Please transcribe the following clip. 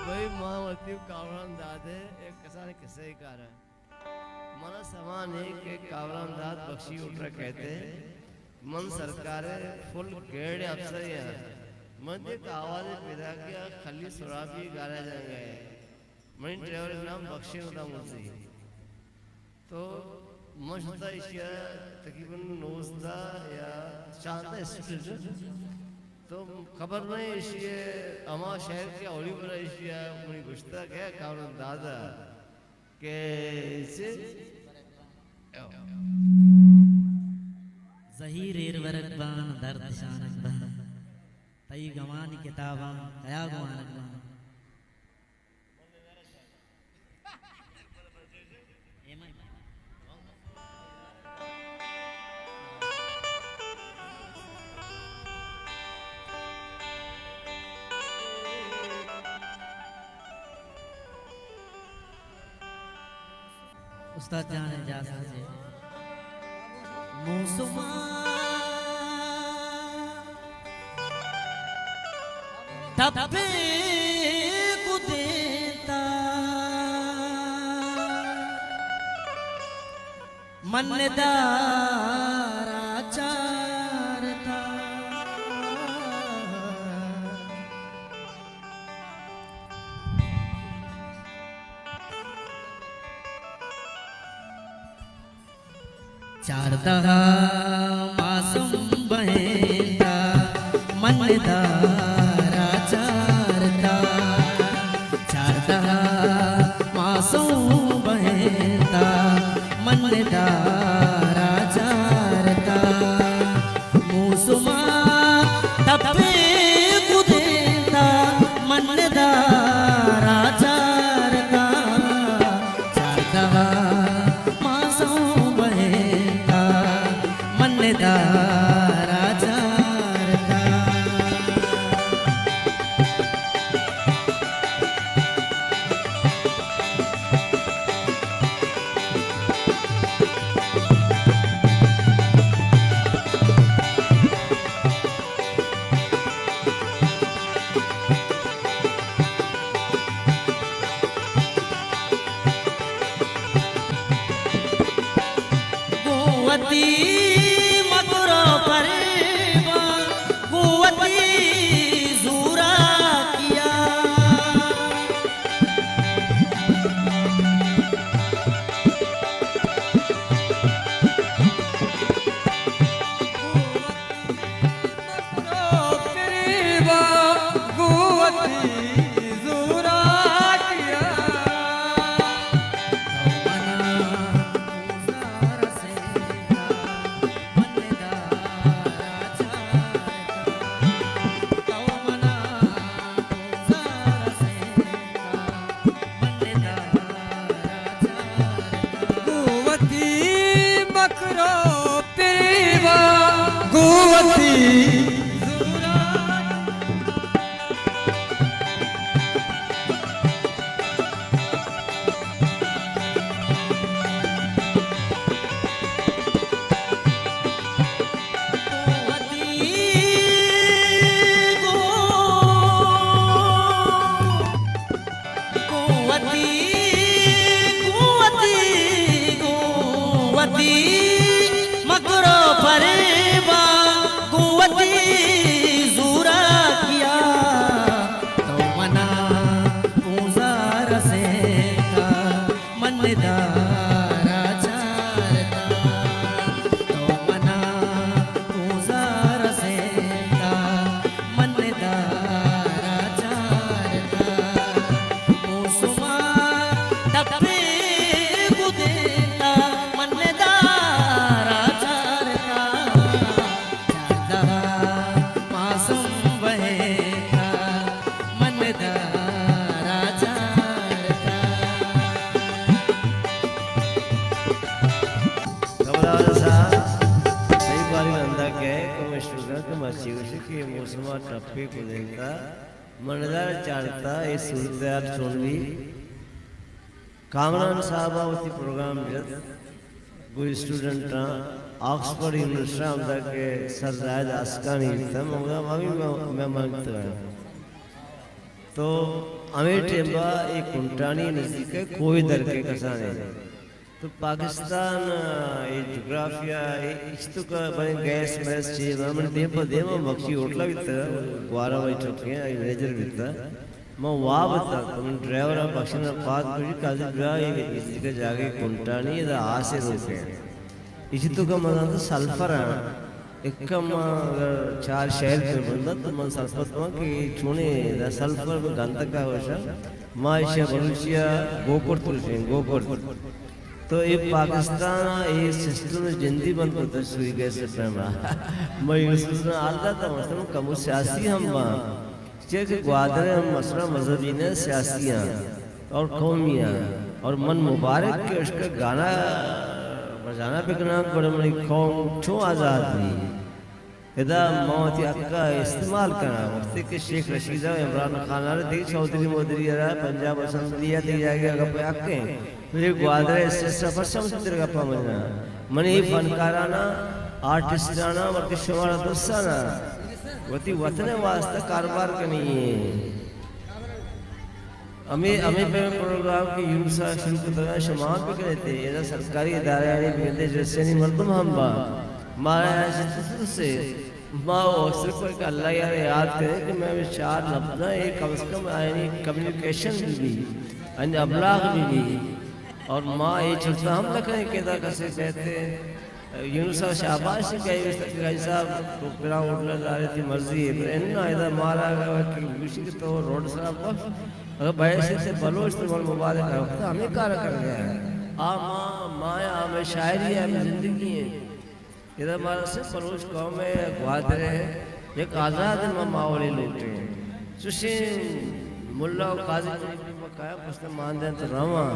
بھئی، ما وتی کامران داد ءِ یک کسانیں کسہ ءِ کاراں۔ منا سما نہ اِنت کہ کامران داد بخشی ہوٹل ءَ کئیت۔ من سرکار ءِ فل گریڈ افسرے آں۔ من یک آوازے پیداک اِنت، خلیل سرابی گاراج ءَ اِنت۔ منی ڈرائیور ءِ نام بخشی ہودا مرزی۔ تو من شتا ایشی ءَ تقریباً نوزدہ یا چاردہ اسٹوڈنٹ۔ تو خبر نہ اِنت ایشی ءِ ہما شہر کہ اولی برا ایشی ءَ منی گوشتا کہ کامران داد ءَ کہ چے؟ زہیر ایر ورگ باں، درد شانگ باں، تئی گمانی کتاباں کیا گوانگ باں۔ استاد جان اجازت دے۔ موسماں ٹپے کدینتا، من ندارا چارتا۔ چاردہ معصوم بہینتا، من ندارا چارتا۔ چاردہ معصوم بہینتا، من ندارا چارتا۔ موسماں ٹپے کدینتا، من ندارا چارتا۔ چاردہ معصوم بہینتا، من ندارا چارتا۔ گوں وتی مکر ءُ پریباں، گوں وتی زوراکیا۔ گوں وتی مکر ءُ پریباں، گوں وتی گوں وتی، گوں وتی، گوں وتی، گوں وتی مکر ءُ پریباں، گوں وتی زوراکیا۔ تو منا پونزا رسینتا، من ندارا چارتا۔ تو منا پونزا رسینتا، من ندارا چارتا۔ موسماں ٹپے کدینتا، من ندارا چارتا۔ چاردہ معصوم بہینتا، من ندارا چارتا۔ کمران صاحب، صحیح باری رندا کہ کم اسٹوڈنٹ مرچی گوشی کہ موسما ٹپے کدینتا، من ندارا چارتا، اے صورتحال چون بی۔ کامران صاحب ءَ وتی پروگرام جت، گوں اسٹوڈنٹاں آکسفورڈ یونیورسٹی ءَ ہمدا کہ سر زاہد آسکانی بیتگ، من گوشت، ہمے مہمان بیتگ۔ تو ہمے ٹیم با اے کنٹانی نزیک ءَ کوہ درکے کسانے۔ تو پاکستان ءِ اے جغرافیہ، اے اچ تو کہ بلے گیس میس چی من دیم پہ دیم ءَ مکشی ہوٹل ءَ بیتا، گوارا وئی چوکی ءَ منیجر بیتا۔ من واب اتاں، تو من ڈرائیور ءَ بخشن ءَ پاد گوشی، قاضی بیا، اے نزیک ءَ جاگہے کنٹانی، ادا آسے روکے۔ ایشی تو کہ من زانت سلفر آں۔ اکا ما اگر چار شہر پہ بندت تو من سرپد باں کہ چونے دا سلفر میں گندکا ہوشا۔ ما ایشا بلوچیا گوکرت گوشیں، گوکرت۔ تو اے پاکستان ءَ اے سسٹم جندی بند کرتا سوئی گیس ءِ پیما۔ ما یوسف نا حال داتا، مثلاً کمو سیاسی ہم باں۔ چیا کہ گوادر ءَ ہم مثلاً مذہبی نہ، سیاسی آں اور قومی آں۔ اور من مبارک کہ اشکا گانا بجانا بکناں، گڑا منی قوم چون آزاد بی؟ ادا ما وتی حق ءَ استعمال کناں۔ وقتی کہ شیخ رشید ءَ عمران خان ءَ دگہ چوہدری مودری ءَ را پنجاب اسمبلی ءَ دگہ جاگہ ءَ گپ ءِ حق ایں۔ بلے گوادر ءِ سیاست ءَ پرچا من تر گپاں مناں؟ منی فنکاراناں، آرٹسٹاناں، بلکہ شمارا درستاناں وتی وطن ءِ واستہ کاروبار کنی ایں۔ ہمے، ہمے پیم پروگرام کہ یونس ءَ شروع کتگ ءَ شما ہم بکن ات، ادا سرکاری ادارہانی بگندے ایجنسیانی مردم ہم با۔ مارا ایسے تو سے ما صرف ایک اللہ یار یاد کرے کہ میں ہمے چار لفظاں اے کم از کم آیانی کمیونیکیشن بہ بی، آیانی ابلاغ بہ بی، اور ما اے چرتا ہم نہ کریں کہ ادا کسے بیت یونس ءَ شاباش کہ گائی صاحب تو پرا ہوٹل دارے، تئی مرضی ہے، پر اناں ادا مارا اگر کہ گوشی کہ تو روڈ سرا بس، اگر بحیثیت بلوچ تو من مبارک ہے، وقت ہمیں کار کر گیا ہے۔ آ ما، ما، ہمیں شاعری ہے، ہمیں زندگی ہے۔ ادا مارا صرف بلوچ قوم ہے، گوادر ہے، یک آزاد ما ماحولے لوٹیں۔ چوشیں ملا و قاضی منی پہ قائم پشت مان دیں تو رواں۔